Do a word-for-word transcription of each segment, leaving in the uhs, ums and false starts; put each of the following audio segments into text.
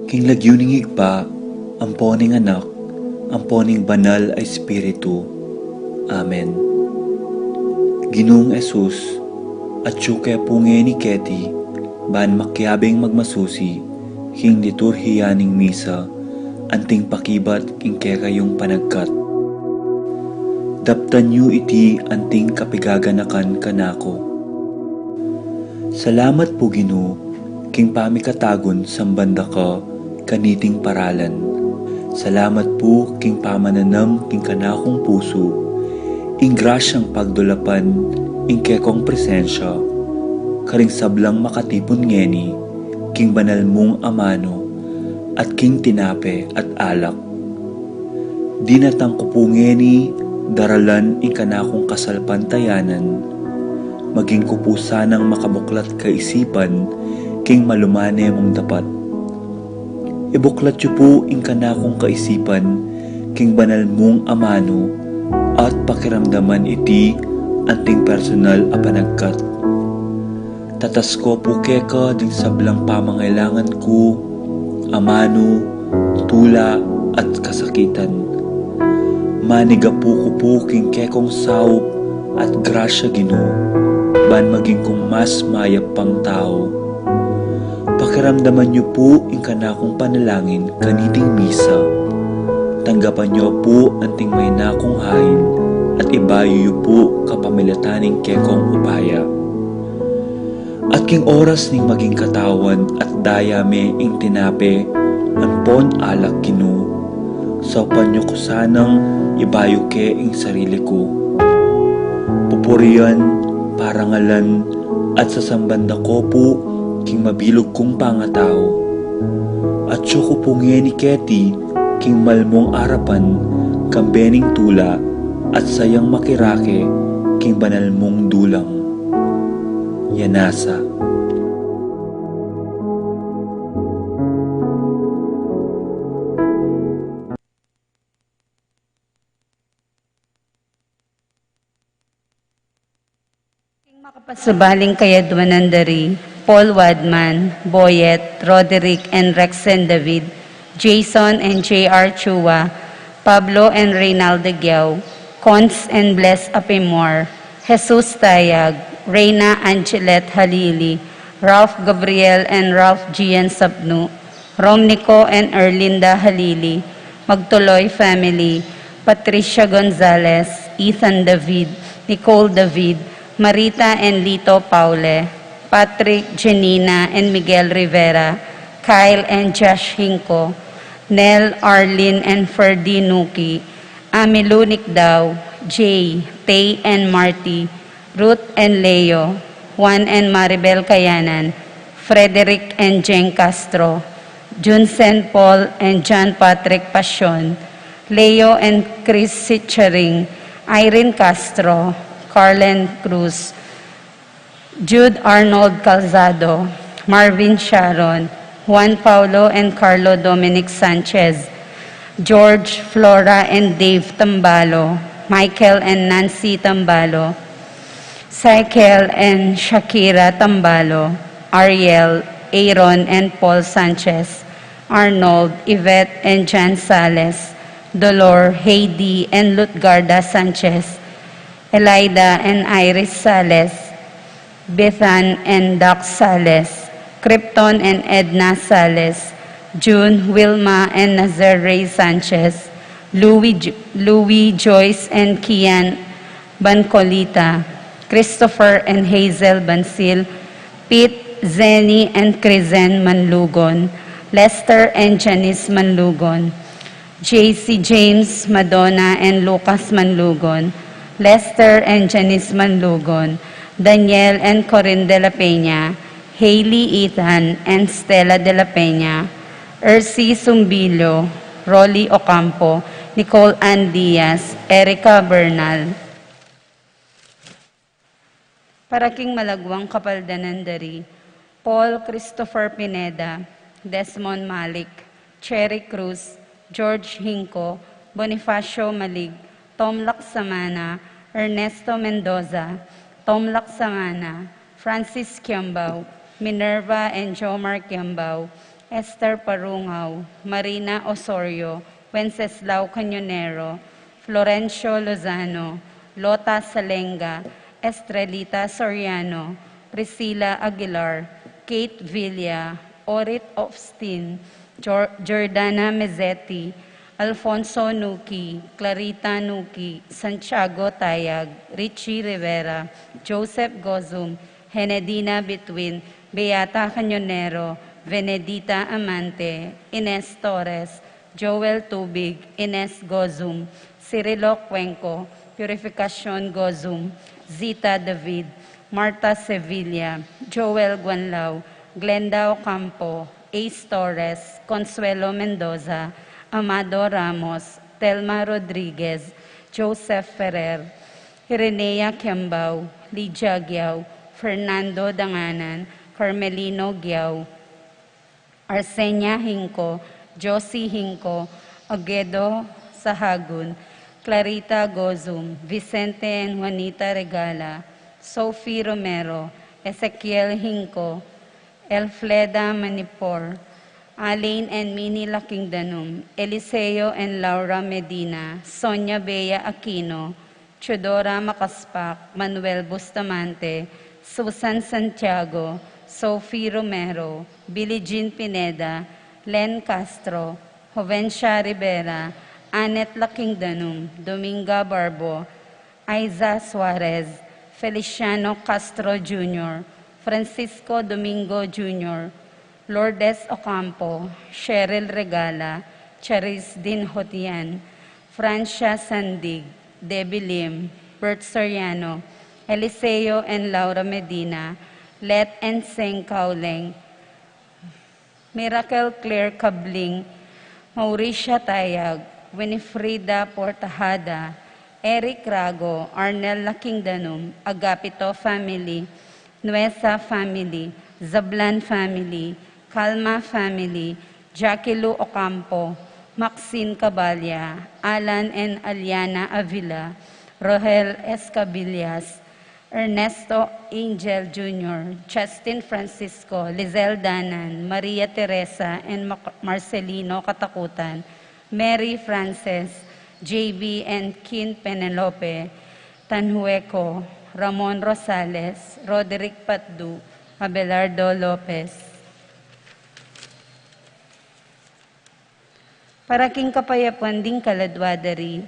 King lagyu ning Ibpa, ampo ning Anak, ampo ning Banal a Espiritu. Amen. Ginung Jesus, atyu ke pu ngeni keti, ban makiabing magmasusi king liturhiya ning misa, anting pakibat king kekayung panagkat. Daptan yu iti anting kapigaganakan kanaku. Salamat pu, Ginu, king pamikatagun samban da ka kaniting paralan. Salamat pu king pamananam king kanakung pusu ing grasyang pagdulapan ing kekong presensya karing sablang makatipun ngeni king banal mung amanu at king tinape at alak. Dinatang ku pu ngeni daralan ing kanakung kasalpantayanan, maging ku pu sanang makabuklat kaisipan king malumane mung dapat. Ibuklat yu pu ing kanakung kaisipan king banal mung amanu at pakiramdaman iti anting personal a panagkat. Tatas ku pu keka ding sablang pamangailangan ku, amanu, tula, at kasakitan. Manigapu ku pu king kekong saup at grasya, Ginu, ban maging kung mas mayap pang tau. Pakiramdaman yu pu ing kanakung panalangin kaniting misa. Tanggapan yu pu anting maina kung hain at ibayu yu pu kapamilatan ning kekong upaya. At king oras ning maging katawan at daya me ing tinape ampon alak, Ginu, saupan yu ku sanang ibayu ke ing sarili ku. Pupurian, parangalan, at sasamban da ku pu king mabilug kung pangatau. Atyu ku pu ngeni keti king malmung arapan kambe ning tula at sayang makirake king banal mung dulang. Yanasa. King makapasubaling kayadwanan da ri Paul Wadman, Boyet, Roderick and Rexen David, Jason and J R Chua, Pablo and Reynaldo Giao, Cons and Bless Apimor, Jesus Tayag, Reyna Angelet Halili, Ralph Gabriel and Ralph Gian Sapnu, Romnico and Erlinda Halili, Magtuloy family, Patricia Gonzalez, Ethan David, Nicole David, Marita and Lito Paule, Patrick, Janina and Miguel Rivera, Kyle and Josh Hinco, Nel, Arlene and Ferdy Nuki, Amilu Nicdao, Jay, Pei and Marty, Ruth and Leo, Juan and Maribel Kayanan, Frederick and Jeng Castro, Junsen Paul and John Patrick Pasion, Leo and Chris Sicharing, Irene Castro, Carlen Cruz, Jude Arnold Calzado, Marvin Sharon, Juan Paulo and Carlo Dominic Sanchez, George, Flora and Dave Tambalo, Michael and Nancy Tambalo, Sykel and Shakira Tambalo, Ariel, Aaron and Paul Sanchez, Arnold, Yvette and Jan Sales, Dolor, Heidi and Lutgarda Sanchez, Elida and Iris Sales, Bethan and Doc Sales, Krypton and Edna Sales, June, Wilma and Nazaire Sanchez, Louis, J- Louis, Joyce and Kian Bancolita, Christopher and Hazel Bansil, Pete, Zenny and Crizen Manlugon, Lester and Janice Manlugon, J C James, Madonna and Lucas Manlugon, Lester and Janice Manlugon, Daniel and Corinne de la Peña, Hailey, Ethan and Stella de la Peña, Ercy Sumbilio, Rolly Ocampo, Nicole Ann Diaz, Erica Bernal. Para king malagwang kapaldanan da ri Paul Christopher Pineda, Desmond Malik, Cherry Cruz, George Hinco, Bonifacio Malig, Tom Laksamana, Ernesto Mendoza, Tom Laksamana, Francis Kiambao, Minerva and Jomar Kiambao, Esther Parungao, Marina Osorio, Wenceslao Cañonero, Florencio Lozano, Lota Salenga, Estrelita Soriano, Priscilla Aguilar, Kate Villa, Orit Ofstin, Jor- Jordana Mezzetti, Alfonso Nuki, Clarita Nuki, Santiago Tayag, Richie Rivera, Joseph Gozum, Henedina Bitwin, Beata Cañonero, Venedita Amante, Ines Torres, Joel Tubig, Ines Gozum, Cirilo Cuenco, Purificacion Gozum, Zita David, Marta Sevilla, Joel Guanlao, Glenda Ocampo, Ace Torres, Consuelo Mendoza, Amado Ramos, Telma Rodriguez, Joseph Ferrer, Irenea Kiambao, Lydia Giao, Fernando Danganan, Carmelino Giao, Arsenia Hinco, Josie Hinco, Aguedo Sahagun, Clarita Gozum, Vicente and Juanita Regala, Sophie Romero, Ezekiel Hinco, Elfleda Manipor, Alain and Mini Lakingdanum, Eliseo and Laura Medina, Sonia Bea Aquino, Teodora Macaspac, Manuel Bustamante, Susan Santiago, Sophie Romero, Billie Jean Pineda, Len Castro, Jovencia Rivera, Annette Lakingdanum, Dominga Barbo, Aiza Suarez, Feliciano Castro Junior, Francisco Domingo Junior, Lourdes Ocampo, Cheryl Regala, Charis Dinhotian, Francia Sandig, Debbie Lim, Bert Soriano, Eliseo and Laura Medina, Let and Seng Kauleng, Miracle Claire Cabling, Mauricia Tayag, Winifrida Portajada, Eric Rago, Arnel Lakingdanum, Agapito family, Nuesa family, Zablan family, Calma family, Jackie Lu Ocampo, Maxine Cabalia, Alan and Aliana Avila, Rohel Escabillas, Ernesto Angel Junior, Justin Francisco, Lizelle Danan, Maria Teresa and Mac- Marcelino Katakutan, Mary Frances, J B and Kin Penelope, Tanhueco, Ramon Rosales, Roderick Patdu, Abelardo Lopez. Para king kapayapan ding kaladwa da ri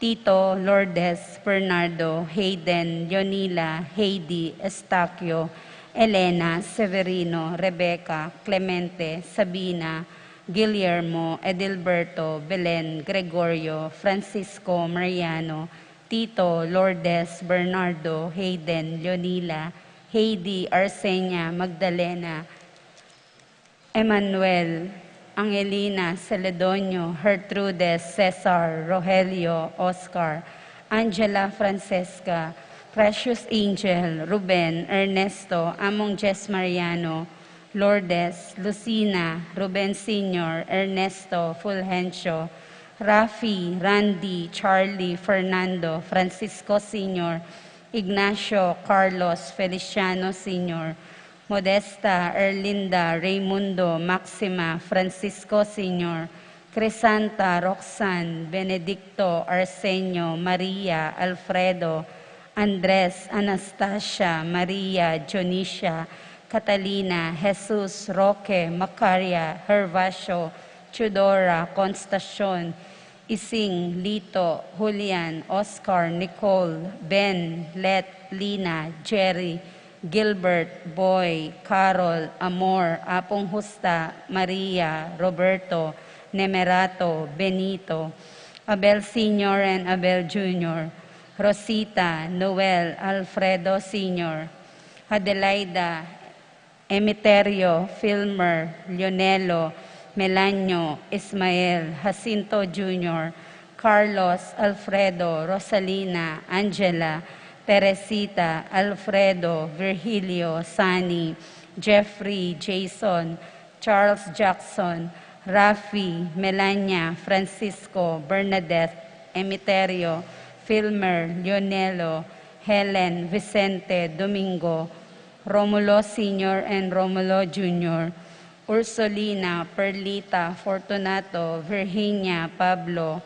Tito, Lourdes, Bernardo, Hayden, Leonila, Heidi, Estaquio, Elena, Severino, Rebecca, Clemente, Sabina, Guillermo, Edilberto, Belen, Gregorio, Francisco, Mariano, Tito, Lourdes, Bernardo, Hayden, Leonila, Heidi, Arsenia, Magdalena, Emmanuel, Angelina, Celedonio, Gertrudes, Cesar, Rogelio, Oscar, Angela, Francesca, Precious Angel, Ruben, Ernesto, Among Jess Mariano, Lourdes, Lucina, Ruben Senior, Ernesto, Fulgencio, Rafi, Randy, Charlie, Fernando, Francisco Senior, Ignacio, Carlos, Feliciano Senior, Modesta, Erlinda, Raymundo, Maxima, Francisco Senior, Crisanta, Roxanne, Benedicto, Arsenio, Maria, Alfredo, Andres, Anastasia, Maria, Dionisia, Catalina, Jesus, Roque, Macaria, Gervasio, Teodora, Constacion, Ising, Lito, Julian, Oscar, Nicole, Ben, Let, Lina, Jerry, Gilbert, Boy, Carol, Amor, Apong Justa, Maria, Roberto, Nemerato, Benito, Abel Senior and Abel Junior, Rosita, Noel, Alfredo Senior, Adelaida, Emiterio, Filmer, Leonelo, Melanio, Ismael, Jacinto Junior, Carlos, Alfredo, Rosalina, Angela, Teresita, Alfredo, Virgilio, Sunny, Jeffrey, Jason, Charles Jackson, Rafi, Melania, Francisco, Bernadette, Emiterio, Filmer, Leonelo, Helen, Vicente, Domingo, Romulo Senior and Romulo Junior, Ursulina, Perlita, Fortunato, Virginia, Pablo,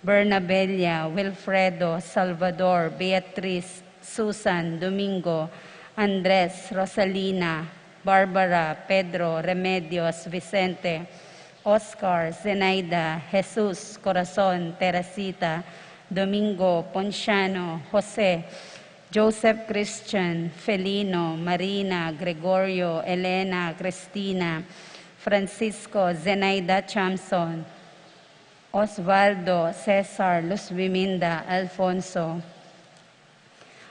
Bernabella, Wilfredo, Salvador, Beatriz, Susan, Domingo, Andres, Rosalina, Barbara, Pedro, Remedios, Vicente, Oscar, Zenaida, Jesus, Corazon, Teresita, Domingo, Ponciano, Jose, Joseph, Christian, Felino, Marina, Gregorio, Elena, Cristina, Francisco, Zenaida, Chamson, Osvaldo, Cesar, Luz Biminda, Alfonso,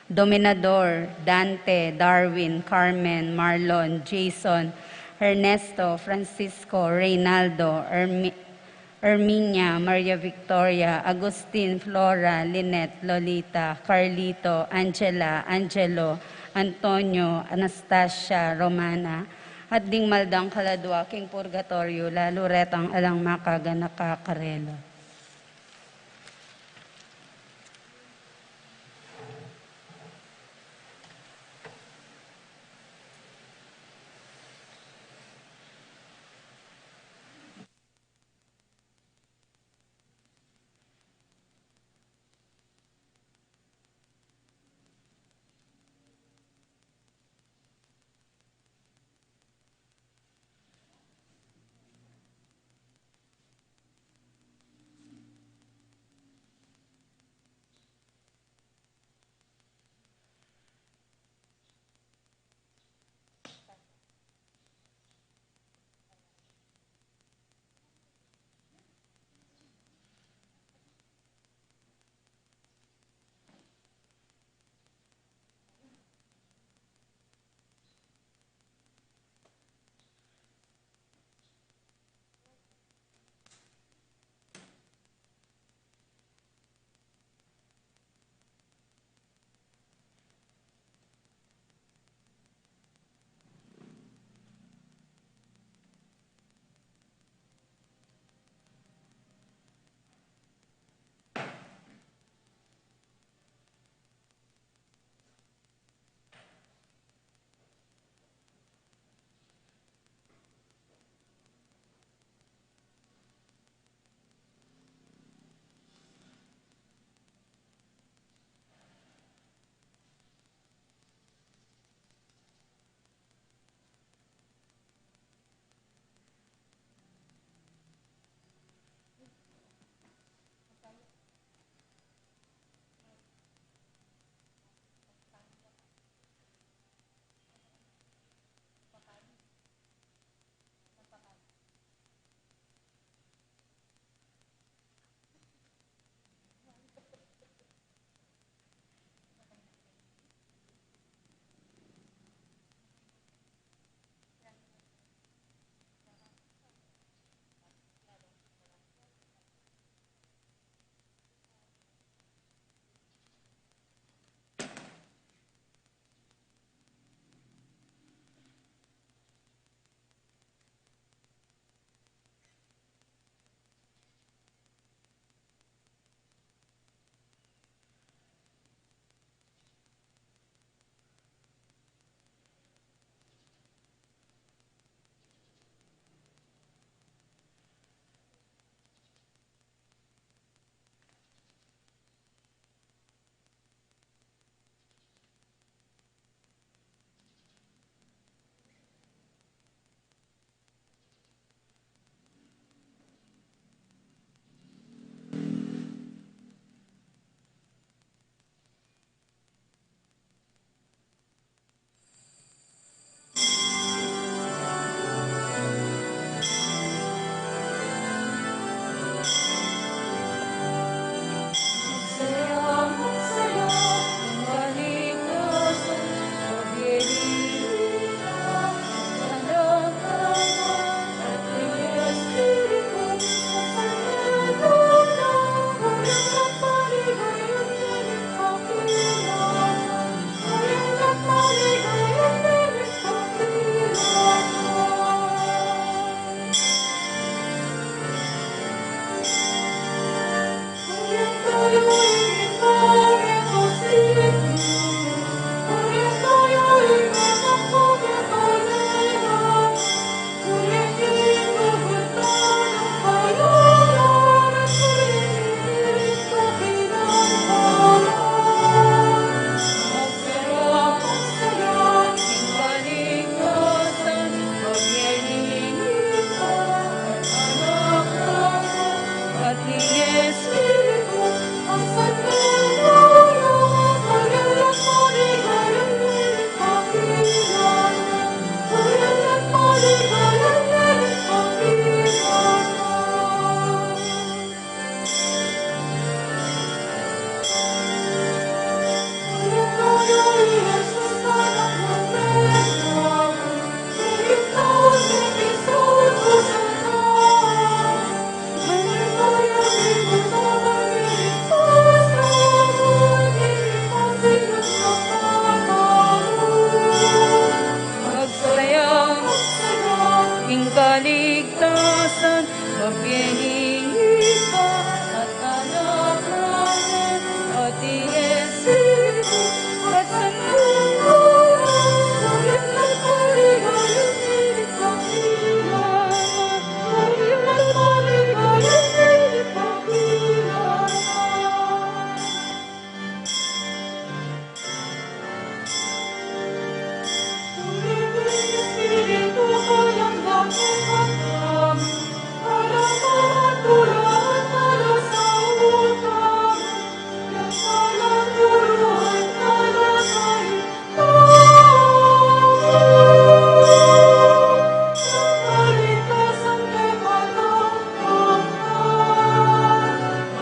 Dominador, Dante, Darwin, Carmen, Marlon, Jason, Ernesto, Francisco, Reynaldo, Ermi-, Erminia, Maria Victoria, Agustin, Flora, Lynette, Lolita, Carlito, Angela, Angelo, Antonio, Anastasia, Romana, at ding maldang kaladua king purgatoryo, lalu retang alang makaganaka karela.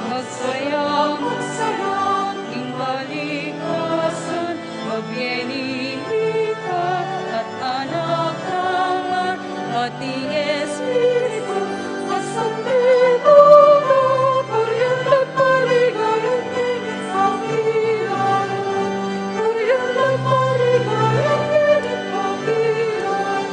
Magsaya, magsaya, ing kalikasan, mabie ning Ibpa at Anak, Ama, at ing Espiritu Santo, purian at paligayan ning kapilan, purian at paligayan ning kapilan.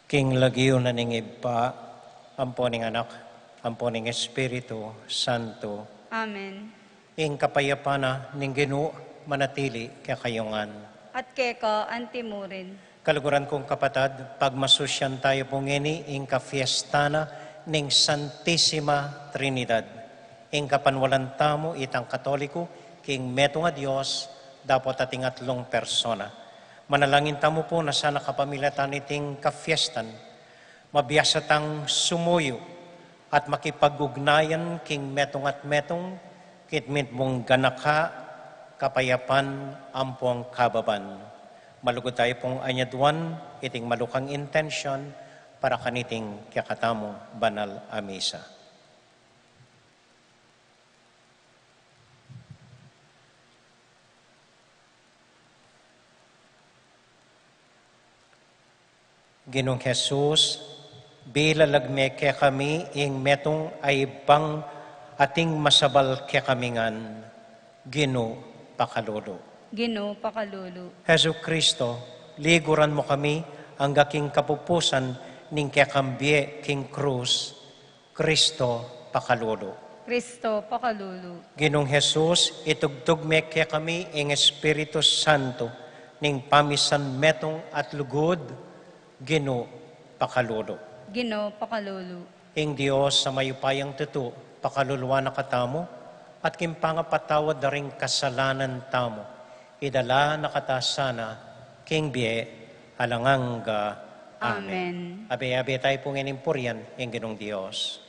King lagyu na ning Ibpa, ampo ning Anak, ampo ning Espiritu Santo. Amen. Ing kapayapan na ning Ginu manatili kekayu ngan. At keka antimurin. Kaluguran kung kapatad, pagmasusyan tayu pu ngeni ing kafiesta na ning Santisima Trinidad. Ing kapanwalan tamu itang Katoliku king metung a Dios dapot ating atlung persona. Manalangin tamu pu na sana kapamilatan iting kafiestan, mabiasa tang sumuyu at makipag-ugnayan king metung at metung, king mitmung ganaka, kapayapan, ampong kababan. Malugud tayu pung anyaduan iting malukang intensyon para kaniting kekatamung banal a misa. Ginung Jesus, bilalag me kekami ing metung a ibpang ating masabal kekami ngan, Ginu, pakalulu. Ginu, pakalulu. Jesucristo, liguran mu kami angga king kapupusan ning kekang bie king krus, Kristo, pakalulu. Kristo, pakalulu. Ginung Jesus, itugtug me kekami ing Espiritu Santo ning pamisan metung at lugud, Ginu, pakalulu. Ginu, pakalulu. Ing Dios a mayupayang tutu, pakaluluan na katamu, at king pangapatawad da ring kasalanan tamu, idala na kata sana king bie alang angga. Amen. Amen. Abe-abe tayu pu ngening purian ing Ginung Dios.